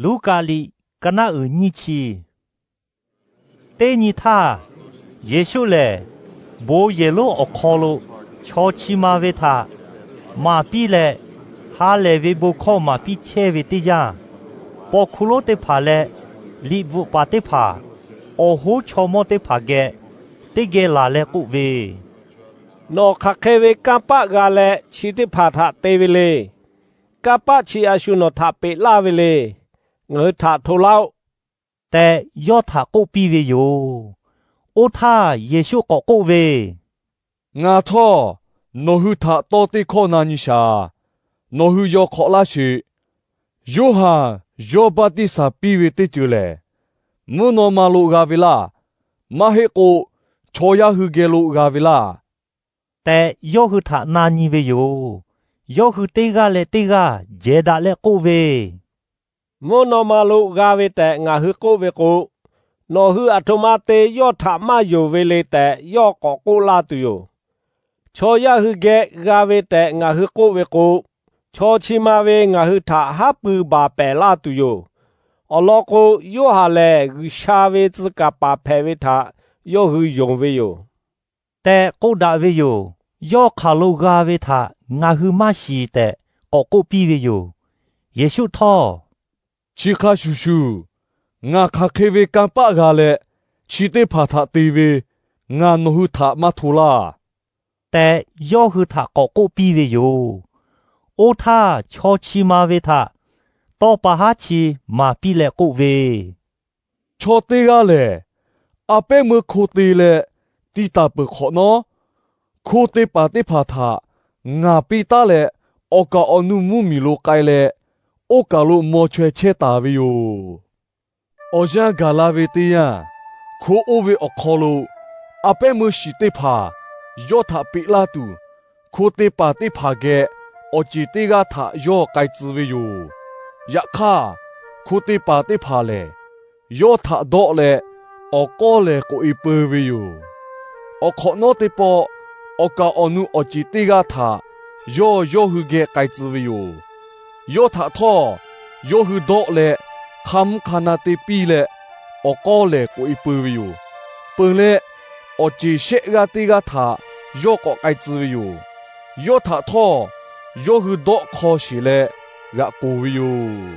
Luˉkaꞈ liꞈ ka naˆ uiˍ nyiˇ chi. Teˇ nyi htaˇ, Yeˍsuˆ lehˬ bon yehˬ lonˉ awˬ hk'aw lo chaw chi ma ve htaꞈ maˍ piˇ leh, ha lehˬ ve bon hkawˇ maˍ piˇ chehˇ ve teˇ yanˇ, paw hkuˇ lonˉ teˇ hpaˍ leh liꞈ bvuhꞈ paˍ teˇ hpaˍ awˬ hoˉ chaw mawˇ teˇ hpaˍ geh teˇ geh laˬ leh k'oˆ ve, Nawˬ hk'aˬ hk'e ve kanˇ paˆ g'a leh chi teˇ hpaˍ htaꞈ te ve le. Kanˇ paˆ chi a shu nawˬ htaꞈ peꞈ laˇ ve le. Ngaˬ hui htaꞈ hto laˇ-oˆ tehꞈ yawˇ htaꞈ k'oˆ piˇ ve yoˬ. Oˇ htaˇ Yeˍsuˆ k'awꞈ k'oˆ ve, Ngaˬ htawˇ nawˬ hui htaꞈ tawˇ teˇ hkawˇ na nyi shaˍ. Nawˬ hui yaw hk'awꞈ laˇ sheˍ. Yoˇhanˬ yawˇ baˆtiˆsaˬ piˇ ve teˇ ceuˬ lehˬ, mvuhˇ naw ma lo g'a ve laˇ, maˇ heˆ k'o chaw yaˇ hui geh lo g'a ve laˇ tehꞈ yawˇ hui htaꞈ na nyi ve yoˬ. Yawˇ hui teˇ g'aˇ leh teˇ g'aˇ jehˬ daꞈ leh k'oˆ ve, Mvuhˇ naw ma lo g'a ve tehꞈ ngaˬ hui k'oˆ ve k'o, nawˬ hui aˬ htoꞈ ma te yawˇ htaꞈ maˇ yonˍ ve le tehꞈ yawˇ k'awꞈ k'oˆ laˇ tuˬ yoˬ. Chaw yaˇ hui geh g'a ve tehꞈ ngaˬ hui k'oˆ ve k'o, chaw chi ma ve ngaˬ hui htaꞈ haˉ pui baˬ pehˍ laˇ tuˬ yoˬ. Awˬ lawn k'o, Yoˇhanˬ lehˬ G'uiˬsha ve tcuh kaˍ paˍ hpehꞈ ve htaꞈ yawˇ hui yonˍ ve yoˬ tehꞈ k'oˆ daꞈ ve yoˬ. Yawˇ hk'aˬ lo g'a ve htaꞈ ngaˬ hui maˇ shiˍ tehꞈ k'awꞈ k'oˆ piˇ ve yoˬ. Yeˍsuˆ htawˇ, Chi hk'a shuˍ shuˍ, ngaˬ hk'aˬ hk'e ve kanˇ paˆ g'a leh chi teˇ hpaˍ htaꞈ te ve, ngaˬ nawˬ hui htaꞈ maˇ hto laˇ tehꞈ yawˇ hui htaꞈ k'awꞈ k'oˆ piˇ ve yoˬ. Oˇ htaˇ chaw chi ma ve htaꞈ tawˇ pa haˉ chi maˍ piˇ leh k'oˆ ve, Chaw teˇ g'aˇ lehˬ, a pehˉ meuˇ hko te leh ti taˍ peuˬ hk'awꞈ nawˉ, hko te paˍ teˇ hpaˍ htaꞈ ngaˍ piˇ taˉ leh awˬ kaˍ awˬ nu mvuhˇ miˬ lo k'ai leh, oˇ kaˬ lo maw chaweh chehˇ taˍ ve yoˬ. Awˬ yanˇ gaˬ la ve teˇ yanˇ, hko oˇ ve awˬ hk'aw lo a pehˉ meuˇ shiˍ teˇ hpaˍ yawˇ htaꞈ peꞈ laˇ tuˬ, hko te paˍ teˇ hpaˍ geh awˬ ceˬ teˇ g'aˇ htaꞈ yawˇ k'ai tcuh ve yoˬ. Yaꞈ hk'aˇ, hko te paˍ teˇ hpaˍ lehˬ, yawˇ htaꞈ dawˆ leh awˬ k'awˇ lehˬ k'oꞈ-e peu ve yoˬ. Awˬ hk'awꞈ nawˉ teˇ pawˆ awˬ kaˍ awˬ nu awˬ ceˬ teˇ g'aˇ htaꞈ yawˇ yawˇ hui geh k'ai tcuh ve yoˬ. Yawˇ htaꞈ htawˇ, yawˇ hui dawˆ leh hk'a mvuhˇ hk'a na te piˇ leh, awˬ k'awˇ lehˬ k'oꞈ-e peu ve yoˬ. Peu leh, awˬ ceˬ shehˆ g'aˇ teˇ g'aˇ htaꞈ yawˇ k'awꞈ k'ai tcuh ve yoˬ. Yawˇ htaꞈ htawˇ, yawˇ hui dawˆ hk'aw sheˬ leh g'aꞈ k'oˍ ve yoˬ.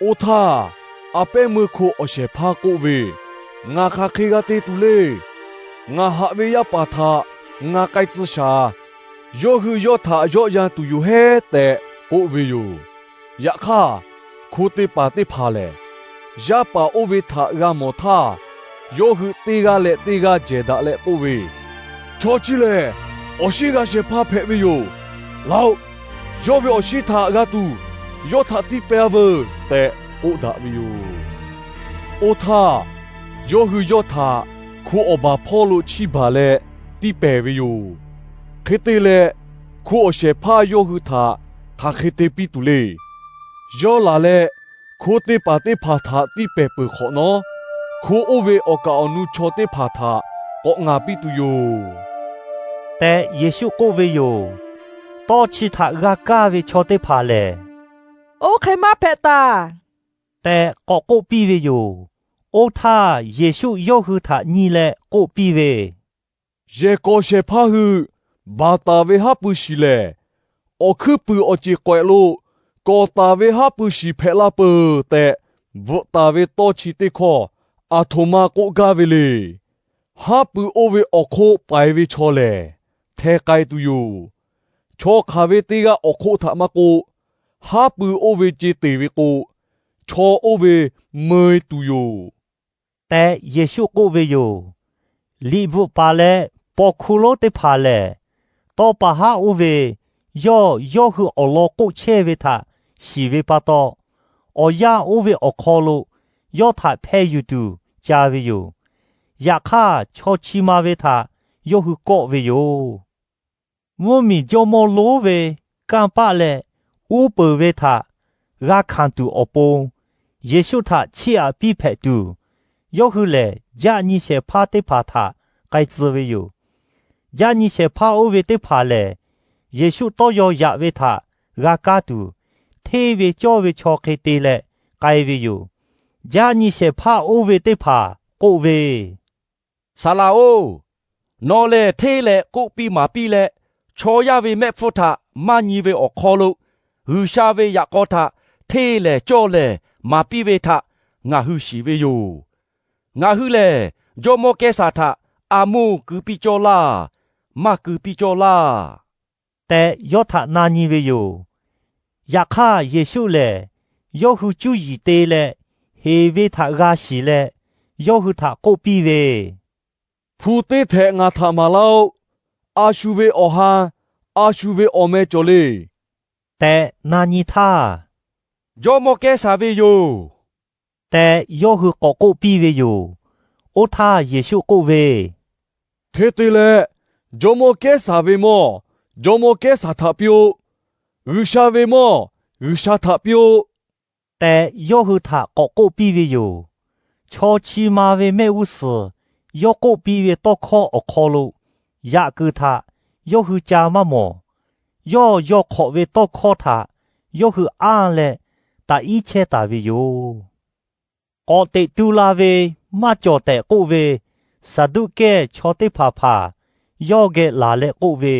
Oˇ htaˇ, a pehˉ meuˇ hko awˬ shehˍ hpaˇ k'oˆ ve, Ngaˬ hk'aˬ hk'e g'a te tuˬ le. Ngaˬ haꞈ ve yaˇ paˍ htaꞈ ngaˬ k'ai tcuh shaˍ. Yawˇ hui yawˇ htaꞈ yawˆ yan tuˬ yoˬ hehˉ tehꞈ k'oˆ ve yoˬ. Yaꞈ hk'aˇ, hko te paˍ teˇ hpaˍ lehˬ, yaˇ paˍ oˇ ve htaꞈ g'a mawˬ htaˇ, yawˇ hui teˇ g'aˇ leh teˇ g'aˇ jehˬ daꞈ leh k'oˆ ve, Chaw chi lehˬ, awˬ shinˉ g'a shehˍ hpaˇ hpehꞈ ve yoˬ. Laˬ-oꞈ, yawˇ ve awˬ shinˉ htaꞈ g'a tuˬ yawˇ htaꞈ tiˇ pehˍ-a veuˬ tehꞈ k'oˆ daꞈ ve yoˬ. Oˇ htaˇ, yawˇ hui yawˇ htaꞈ hko awˬ baˬ hpawˇ lo chiˇ baˬ leh tiˇ pehˍ ve yoˬ. Hk'e te leh, hko awˬ shehˍ hpaˇ yawˇ hui htaꞈ hk'aˬ hk'e te piˇ tuˬ le. Yawˇ laˬ leh hko te paˍ teˇ hpaˍ htaꞈ tiˇ pehˍ peuˬ hk'awꞈ nawˉ, hko oˇ ve awˬ kaˍ awˬ nu chaw teˇ hpaˍ htaꞈ k'awꞈ ngaˍ piˇ tuˬ yoˬ tehꞈ Yeˍsuˆ k'oˆ ve yoˬ. Tawˇ chi htaꞈ g'a kaˇ ve chaw teˇ hpaˍ lehˬ, Oˇ hk'e maˇ hpehꞈ taˬ tehꞈ k'awꞈ k'oˆ piˇ ve yoˬ. Oˇ htaˇ Yeˍsuˆ yawˇ hui htaꞈ nyi leh k'oˆ piˇ ve, Yehˬ kawˍ shehˍ hpaˇ hui baˬ taˍ ve haˉ pui shiˍ lehˬ, awˬ hkuiˉ puiˍ awˬ ceˬ k'awehꞈ lo kawˍ taˍ ve haˉ pui shiˍ hpehꞈ la peuˬ tehꞈ bvuhꞈ taˍ ve tawˇ chi teˇ hkawˇ aˬ htoꞈ ma k'oˆ gaˇ ve le. Haˉ pui oˇ ve awˬ hk'oˆ paiˍ ve chaw lehˬ, hteh k'ai tuˬ yoˬ. Chaw hk'aˬ ve teˇ g'aˇ awˬ hk'oˆ htaꞈ maˇ k'oˆ, haˉ pui oˇ ve ce teˍ ve k'o, chaw oˇ ve meu-e tuˬ yoˬ tehꞈ Yeˍsuˆ k'oˆ ve yoˬ. Liꞈ bvuhꞈ paˍ leh paw hkuˇ lonˉ teˇ hpaˍ lehˬ, tawˇ pa haˉ oˇ ve yawˇ yawˇ hui awˬ lawn k'oˆ chehˇ ve htaꞈ shiˍ ve pa taw, awˬ yanˇ oˇ ve awˬ hk'aw lo yawˇ htaꞈ hpeh yuˬ tuˬ ca ve yoˬ. Yaꞈ hk'aˇ, chaw chi ma ve htaꞈ yawˇ hui kawˆ ve yoˬ. Mvuhˇ miˬ jawˇ mawˇ lonˉ ve kanˇ paˆ leh uˉ peunˍ ve htaꞈ g'a hkanˍ tuˬ awˬ pon, Yeˍsuˆ htaꞈ chiˇ aꞈ piˇ hpehꞈ tuˬ, yawˇ hui lehˬ jaˆ nyi shehˍ hpaˇ teˇ hpaˍ htaꞈ k'ai tcuh ve yoˬ. Jaˆ nyi shehˍ hpaˇ oˇ ve teˇ hpaˍ lehˬ, Yeˍsuˆ tawˇ yaw yaꞈ ve htaꞈ g'a kaˇ tuˬ, hteˇ ve cawˇ ve chaw hk'e te leh k'ai ve yoˬ. Jaˇ nyi shehˍ hpaˇ oˇ ve teˇ hpaˍ k'oˆ ve, Saˍ laꞈ-oˬ, nawˬ lehˬ hteˇ leh k'oˆ piˇ maˍ piˇ leh, chaw yaˇ ve mehˆ hpfuhˇ htaꞈ maˇ nyi ve awˬ hk'aw lo, G'uiˬsha ve yaꞈ k'aw htaꞈ hteˇ lehˬ cawˇ lehˬ maˍ piˇ ve htaꞈ ngaˬ hui shiˍ ve yoˬ. Ngaˬ hui lehˬ jawˇmawˇ Kehˉsaˍ htaꞈ a muˇ keu piˇ cawˇ laˇ, maˇ keu piˇ cawˇ laˇ tehꞈ yawˇ htaꞈ na nyi ve yoˬ. Yaꞈ hk'aˇ, Yeˍsuˆ lehˬ yawˇ hui cuˇ yiˍ te leh, heˍ ve htaꞈ g'a shiˍ leh, yawˇ hui htaꞈ k'oˆ piˇ ve, Hpu teˇ htehꞈ ngaˬ htaꞈ maˍ laˇ-oˆ. A shu ve awˬ ha, a shu ve awˬ meh cawˬ le tehꞈ na nyi htaˇ, Jawˇmawˇ Kehˉsaˍ ve yoˬ tehꞈ yawˇ hui k'awꞈ k'oˆ piˇ ve yoˬ. Oˇ htaˇ Yeˍsuˆ k'oˆ ve, Hk'e te leh, jawˇmawˇ Kehˉsaˍ ve mawˇ jawˇmawˇ Kehˉsaˍ htaꞈ piˇ-oˆ. G'uiˬsha ve mawˇ G'uiˬsha htaꞈ piˇ-oˆ tehꞈ yawˇ hui htaꞈ k'awꞈ k'oˆ piˇ ve yoˬ. Chaw chi ma ve mehˆ g'uˇ suhˍ yawˇ k'oˆ piˇ ve tawˇ hkawˇ awˬ hk'aw lo yaꞈ kuiˬ htaꞈ yawˇ hui ca maˇ mawˬ. Yawˇ yaw hk'awꞈ ve tawˇ hkawˇ htaꞈ yawˇ hui anˇ leh taꞈ iˉ chehˇ taˍ ve yoˬ. K'awꞈ teꞈ tu la ve maˇ cawˬ tehꞈ k'oˆ ve Saˍduˆkehˇ chaw teˇ hpaˍ hpaˍ yawˇ geh laˬ leh k'oˆ ve,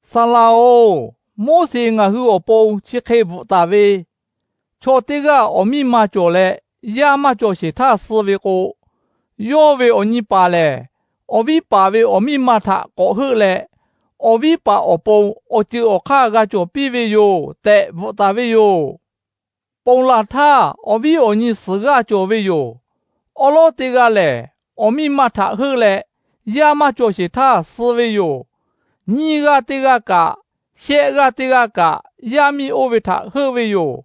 Saˍ laꞈ-oˬ, Moˉseˍ ngaˬ hui awˬ pon chi hk'e bvuhꞈ taˍ ve, chaw teˇ g'aˇ awˬ miˇ ma cawˬ leh yaˇ maˇ cawˬ sheˍ htaˇ suh ve k'o, yawˇ ve awˬ nyi paˍ lehˬ, awˬ viˉ paˍ ve awˬ miˇ ma htaꞈ k'awꞈ heuˆ leh, awˬ viˉ paˍ awˬ pon awˬ ceuˬ awˬ hk'aˇ g'a cawˬ piˇ ve yoˬ tehꞈ bvuhꞈ taˍ ve yoˬ. Ponˬ laˬ htaˇ, awˬ viˉ awˬ nyi suhˍ g'aˇ cawˬ ve yoˬ. Awˉ lawˉ teˇ g'aˇ lehˬ, awˬ miˇ ma htaꞈ heuˆ leh, yaˇ maˇ cawˬ sheˍ htaˇ suh ve yoˬ. Nyiˇ g'aˇ teˇ g'aˇ kaꞈ, shehˆ g'aˇ teˇ g'aˇ kaꞈ, yaˇ miˇ oˇ ve htaꞈ heuˆ ve yoˬ.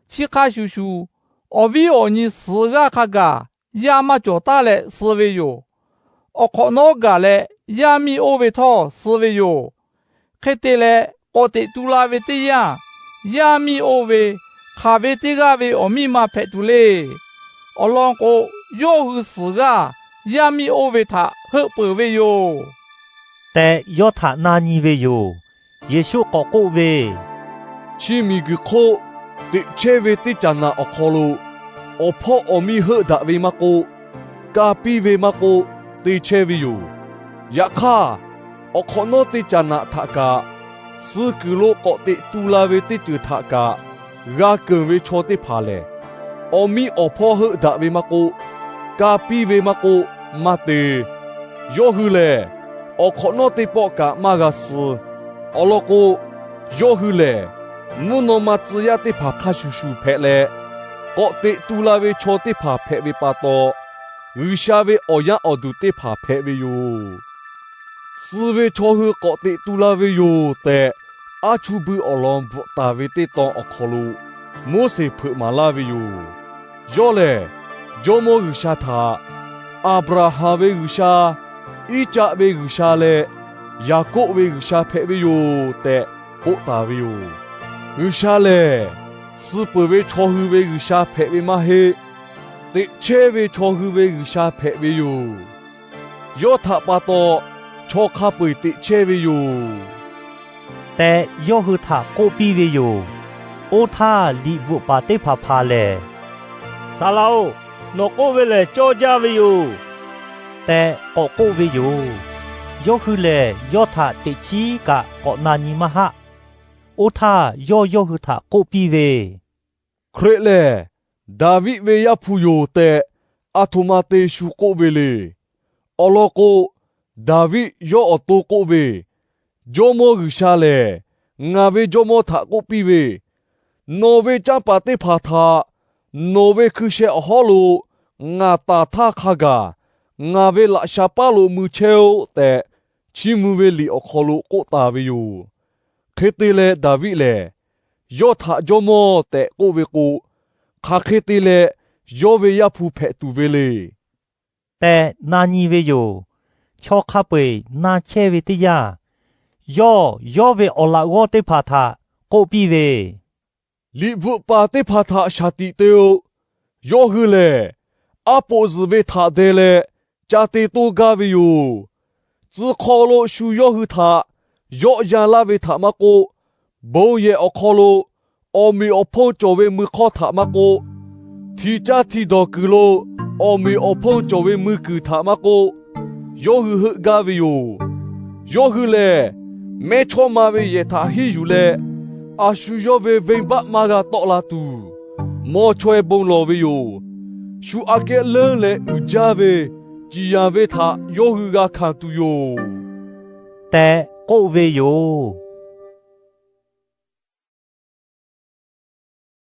Chi hk'a shuˍ shuˍ, awˬ viˉ awˬ nyi suhˍ g'aˇ hk'a gaˬ yaˇ maˇ cawˬ taˉ leh suh ve yoˬ. Awˬ hk'awꞈ nawˉ gaˬ leh yaˇ miˇ oˇ ve htawˇ suh ve yoˬ. Hk'e te leh, k'awꞈ teꞈ tu la ve teˇ yanˇ, yaˇ miˇ oˇ ve hk'aˬ ve teˇ g'aˇ ve awˬ miˇ ma hpehꞈ tuˬ le. Awˬ lawn k'o, yawˇ hui suhˍ g'aˇ yaˇ miˇ oˇ ve htaꞈ heuˆ peuˬ ve yoˬ tehꞈ yawˇ htaꞈ na nyi ve yoˬ. Yeˍsuˆ k'awꞈ k'oˆ ve, Chi miˬguiˬ hk'oˆ teꞈ chehˇ ve teˇ caˬ naꞈ awˬ hk'aw lo awˬ hpawˇ awˬ miˇ heuˆ daꞈ ve maˇ k'oˆ, ka piˇ ve maˇ k'oˆ, te chehˇ ve yoˬ. Yaꞈ hk'aˇ, awˬ hk'awꞈ nawˉ teˇ caˬ naꞈ htaꞈ kaꞈ, suh kuiˬ lo k'awꞈ teꞈ tu la ve teˇ ceuˬ htaꞈ kaꞈ g'a keunˍ ve chaw teˇ hpaˍ lehˬ, awˬ miˇ awˬ hpawˇ heuˆ daꞈ ve maˇ k'oˆ, ka piˇ ve maˇ k'oˆ, maˇ te. Yawˇ hui lehˬ, awˬ hk'awꞈ nawˉ teˇ pawˆ kaꞈ maˇ g'a suh. Awˬ lawn k'o, yawˇ hui lehˬ mvuhˇ naw ma tcuh yaˇ teˇ hpaˍ hk'a shuˍ shuˍ hpehꞈ leh, k'awꞈ teꞈ tu la ve chaw teˇ hpaˍ hpehꞈ ve pa taw, G'uiˬsha ve awˬ yaˇ awˬ duˬ teˇ hpaˍ hpehꞈ ve yoˬ. Suh ve chaw hui k'awꞈ teꞈ tu la ve yoˬ tehꞈ, aˉ chuˇ buiˇ awˬ lawn bvuhꞈ taˍ ve teˇ tawn awˬ hk'aw lo Moˉseˍ hpeuꞈ maˍ laˇ ve yoˬ. Yawˇ lehˬ, Jawˇmawˇ G'uiˬsha htaꞈ Aˍbraˍhanˍ ve G'uiˬsha, Iˉcaˆ ve G'uiˬsha leh Yaˍkoˆ ve G'uiˬsha hpehꞈ ve yoˬ tehꞈ k'oˆ taˍ ve yoˬ. G'uiˬsha lehˬ, suh peuˬ ve chaw hui ve G'uiˬsha hpehꞈ ve maˇ heˆ. Teꞈ chehˇ ve chaw hui ve G'uiˬsha hpehꞈ ve yoˬ. Yawˇ htaꞈ pa taw chaw hk'a peu-eˬ teꞈ chehˇ ve yoˬ tehꞈ, yawˇ hui htaꞈ k'oˆ piˇ ve yoˬ. Oˇ htaˇ, liꞈ bvuhꞈ paˍ teˇ hpaˍ hpaˍ lehˬ, Saˍ laꞈ-oˬ, nawˬ k'oˆ ve lehˬ cawˇ jaˇ ve yoˬ tehꞈ k'awꞈ k'oˆ ve yoˬ. Yawˇ hui lehˬ, yawˇ htaꞈ teꞈ chiˉ kaꞈ k'awꞈ na nyi maˇ haˆ. Oˇ htaˇ, yawˇ yawˇ hui htaꞈ k'oˆ piˇ ve, Hkriꞈ lehˬ Daˍviˆ ve Yaˇ hpu yoˬ tehꞈ, aˬ htoꞈ ma te shu k'oˆ ve le. Awˬ lawn k'o, Daˍviˆ yawˇ awˬ to k'oˆ ve, Jawˇmawˇ G'uiˬsha lehˬ, ngaˬ ve Jawˇmawˇ htaꞈ k'oˆ piˇ ve, ‘Nawˬ ve canˇ paˍ teˇ hpaˍ htaꞈ nawˬ ve hkui sheh awˬ hawˉ lo ngaˬ taˍ htaˇ hk'a gaˬ, ngaˬ ve laꞈ sha paˉ lo mui chehˇ-oˆ,’ tehꞈ, chiˇ mvuh ve liꞈ awˬ hk'aw lo k'oˆ taˍ ve yoˬ. Hk'e te leh, Daˍviˆ lehˬ yawˇ htaꞈ Jawˇmawˇ tehꞈ k'oˆ ve k'o, hk'aˬ hk'e te leh yawˇ ve Yaˇ hpu hpehꞈ tuˬ ve le tehꞈ na nyi ve yoˬ. Chaw hk'a peu-eˬ na chehˇ ve teˇ yanˇ, yawˇ yawˇ ve awˬ laꞈ g'awˇ teˇ hpaˍ htaꞈ k'oˆ piˇ ve, Liꞈ bvuhꞈ paˍ teˇ hpaˍ htaꞈ shaˍ tiꞈ te-o. Yawˇ hui lehˬ, aˉ poꞈ zuhˬ ve htaꞈ deh leh ca te toˇ gaˇ ve yoˬ. Tcuh hk'aw lo shu yawˇ hui htaꞈ yawˆ yan laˇ ve htaꞈ maˇ k'oˆ, bon yehˬ awˬ hk'aw lo awˬ meꞈ awˬ hponˇ cawˬ ve mui hk'awˇ htaꞈ maˇ k'oˆ, Hti caˇ hti dawˬ kuiˬ lo awˬ meꞈ awˬ hponˇ cawˬ ve mui kuiˬ htaꞈ maˇ k'oˆ, yawˇ hui heuˆ gaˇ ve yoˬ. Yawˇ hui lehˬ, mehˇchawˇma ve yehˬ htaꞈ henˇ yuˬ leh, a shu yawˇ ve venˇbaˆ maˇ g'a tawˆ la tuˬ, mawˇ chaweh bon lawˬ ve yoˬ. Shu aꞈ kehˉ leuˉ leh uiˍ jaˇ ve ciˍ yanˍ ve htaꞈ yawˇ hui g'a hkanˍ tuˬ yoˬ tehꞈ k'oˆ ve yoˬ.